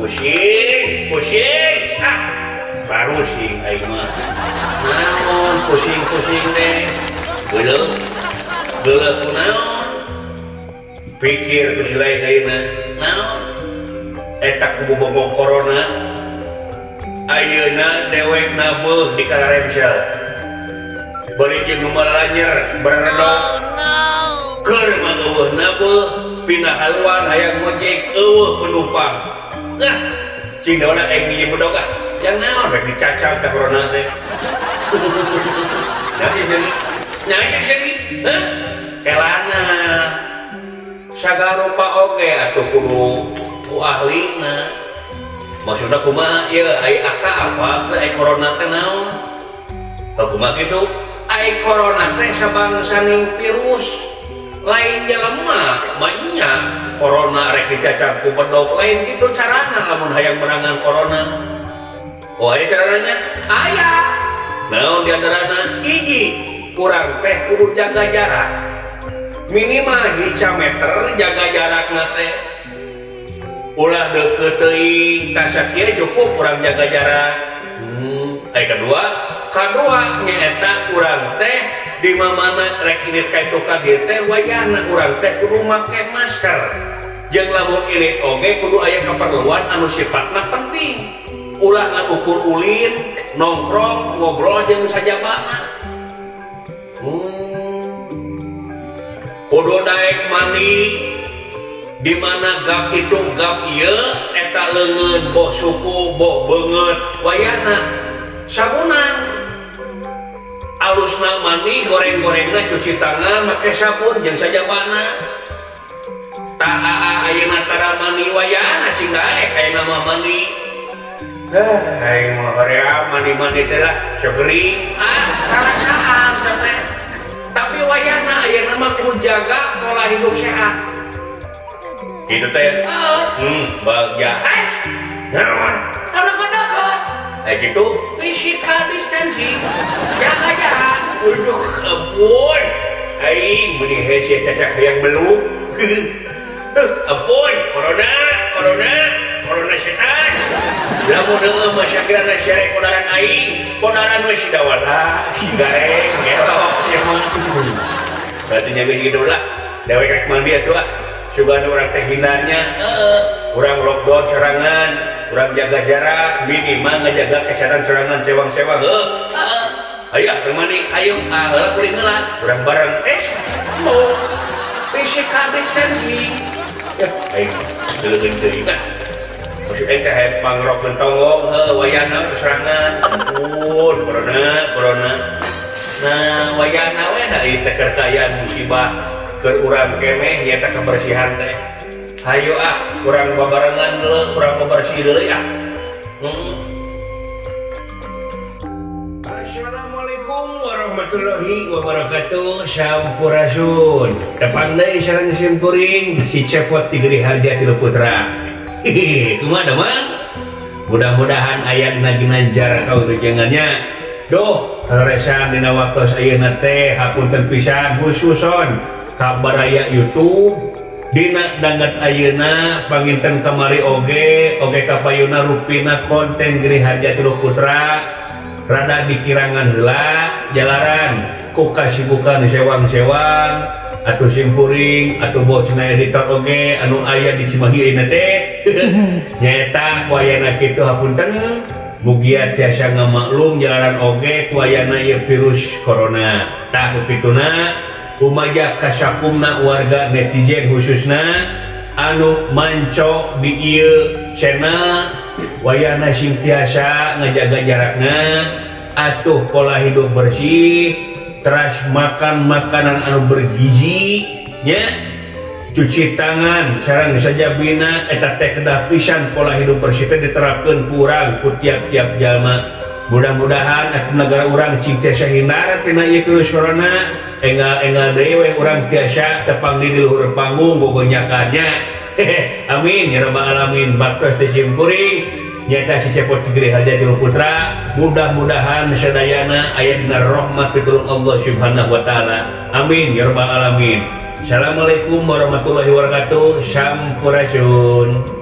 Pusing, pusing, ah, baru sih aing mah. Naon pusing-pusing teh? Geuleuh, geuleuh kunaon? Pikir ku si lain ayeuna. Naon? Eta ku bobogoh corona. Ayeuna dewekna beuh di kararemsel. Bari jeung nu malanyer beredok. Keur mah eueuhna beuh pindah haluan hayang ngojek eueuh penumpang. Nah, cing dawana aing ngijim bedog ah. Jangan naon rek dicacag da corona teh. Nasi seuri. Nasi seuri. Hah? Kelana. Sagarupa oge atuh kudu ku ahlina. Maksudna kumaha ieu ai aka apa teh ai corona teh naon? Kumaha kitu? Ai corona teh sabangsaning virus. Lain jelema mah corona rek dicacag ku bedog lain kitu carana lamun hayang merangan corona. Oh aya carana? Aya. Naon di antarana? Hiji, kurang teh kudu jaga jarak. Minimal 1 meter jaga jarakna teh. Ulah deukeut teuing tah sakieu cukup urang jaga jarak. Aya kadua, kadua nyaeta urang teh di mana rek ini ka itu ka dieu teh wayahna urang teh kudu make masker. Jeung lamun ini oge kudu aya keperluan anu sifatna penting. Ulah ngan ukur ulin, nongkrong, ngobrol jeung sajabana. Kudu daek mandi di mana gap itu gap ieu eta leungeun boh suku boh beungeut wayahna sabunan. Alusna mandi goreng-gorengna cuci tangan make sabun jeung sajabana. Tah ayeuna tara mandi wayahna cing daek ayeuna mah mandi. Aing mah hoream mandi-mandi teh lah sok gering ah karasaan teh. Tapi wayahna ayeuna mah kudu jaga pola hidup sehat. Kitu teh. Bagja. Naon? Deket-deket. Gitu physical distancing. Jaga jarak. Waduh, ampun. Aing meni hese cacak hayang belum. Ampun, corona, corona, corona setan. Lamun heueuh mah sakirana syarek podaran aing, podaran we si dawala, si gareng, gelok sia mah. Berarti nya geus kitu lah. Dewek rek mandi atuh ah. Sugan urang teh hindarnya, urang lockdown sorangan, urang jaga jarak, minimal ngajaga kesehatan sorangan sewang-sewang. Ayo urang mandi, ayo ah heula kuring heula, urang bareng mau physical distancing. Ya, aing leuleun deui tah. Maksud aing teh hayang pangrok gentongong, heuh wayahna sorangan. Ampun, corona, corona. Nah, wayahna we da ieu teh keur kaayaan musibah keur urang keneh nyaeta kebersihan teh. Hayo ah, urang babarengan deuleu, urang bebersih deui ah. Assalamualaikum warahmatullahi wabarakatuh. Sampurasun. Tepang deui sareng simkuring si Cepot Tigri Harja Tilu Putra. Hihi, kumaha damang? Mudah-mudahan aya dina ginanjar kautujangannya. Duh, kaleresan dina waktos ayeuna teh hapunten pisan khususon kabaraya YouTube dina danget ayeuna panginten kamari oge oge kapayuna rupina konten Giri Harja Tilu Putra rada dikirangan heula jalaran ku kasibukan sewang-sewang atuh simpuring atuh boh cenah editor oge anu aya di Cimahi ayeuna teh nyaeta ku ayana kitu hapunten mugia tiasa ngamaklum jalaran oge ku ayana ieu virus corona. Tah kituna kumaja kasakumna warga netizen khususna anu manco di ieu channel wayahna sing tiasa ngajaga jarakna atuh pola hidup bersih teras makan makanan anu bergizi nya cuci tangan sareng sajabina eta teh kedah pisan pola hidup bersih teh diterapkeun ku urang ku tiap-tiap jalma. Mudah-mudahan atuh negara urang cing tiasa hindar tina ieu virus corona. Enggal-enggal deui we urang tiasa tepang di luhur panggung gogonyakannya. Amin ya rabbal alamin. Baktos di simkuring nyata si Cepot Tigri Harja Tilu Putra, mudah-mudahan sadayana aya dina rahmat pitulung Allah Subhanahu wa taala. Amin ya rabbal alamin. Assalamualaikum warahmatullahi wabarakatuh. Sampurasun.